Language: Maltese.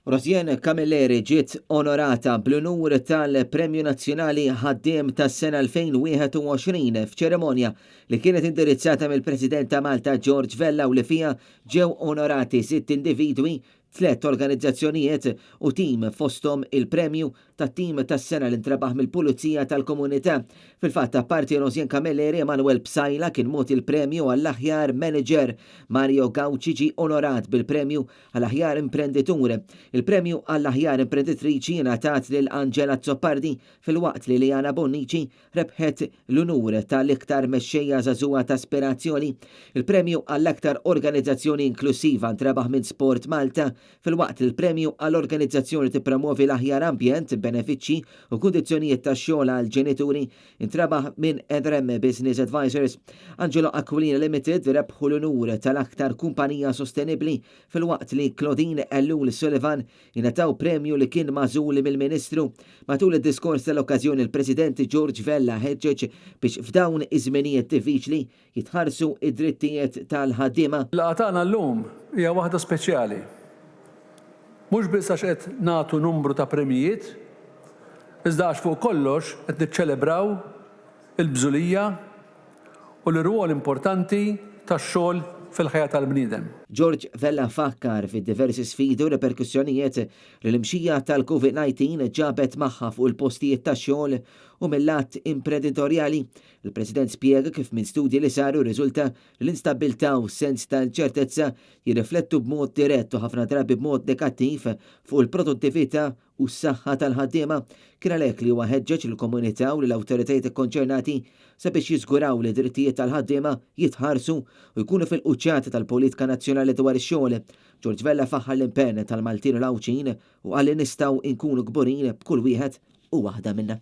Rosianne Camilleri ġiet onorata bl-unur tal-Premju Nazzjonali Ħaddiem tas-Sena 2021 f'ċerimonja li kienet indirizzata mill-President ta' Malta George Vella u li fiha ġew onorati sitt individwi, tlett organizzazzjonijiet u tim fosthom il-premju tat-tim tas-sena li ntrebaħ mill-Pulizija tal-Komunità. Fil-fatt, apparti Rosianne Camilleri, Emanuel Psaila kien mogħti l-premju għall-aħjar manager, Mario Gauci ġie onorat bil-premju għall-aħjar imprenditur. Il-premju għall-aħjar imprenditriċi ingħatat lil Angela Azzopardi filwaqt li Liana Bonnici rebħet l-unur tal-iktar mexxejja żagħżugħa ta' ispirazzjoni. Il-premju għall-aktar organizzazzjoni inklussiva ntrebaħ minn Sport Malta filwaqt li l-premju għal organizzazzjoni tippromwovi l-aħjar ambjent, benefiċċji u kundizzjonijiet tax-xogħol għall-ġenituri ntrebaħ minn Edrem Business Advisors. Angelo Aquilina Limited rebħu l-unur tal-aktar kumpanija sostenibbli filwaqt li Claudine Ellul Sullivan ingħataw premju li kien magħżul mill-Ministru. Matul id-diskors tal-okkażjoni l-President George Vella ħeġġeġ biex f'dawn iż-żminijiet diffiċli jitħarsu d-drittijiet tal-ħaddiema. Il-laqgħa tagħna llum hija waħda speċjali. Mhux biss għax qed nagħtu numru ta' premjijiet, iżda għax fuq kollox qed niċċelebraw il-bżulija u l-irwol importanti tax-xogħol fil-ħajja tal-bniedem. George Vella fakkar fid-diversi sfidi u riperkussjonijiet li l-imxija tal-Covid 19 ġabet magħha fuq il-postijiet tax-xogħol u mil-lat imprenditorjali. Il-President spjega kif minn studji li saru rriżulta li l-instabbiltà u s-sens ta' inċertezza jirriflettu b'mod dirett u ħafna drabi b'mod negattiv fuq il-produttività u s-saħħa tal-ħaddiema. Kien għalhekk li huwa ħeġġeġ lill-komunità u lill-awtoritajiet ikkonċernati sabiex jiżguraw li d-drittijiet tal-ħaddiema jitħarsu u jkunu fil-quċċata tal-politika nazzjonali dwar ix-xogħol. George Vella faħħar l-impenn tal-Maltin u l-Għawdxin u qal li nistgħu nkunu kburin b'kull wieħed u waħda minna.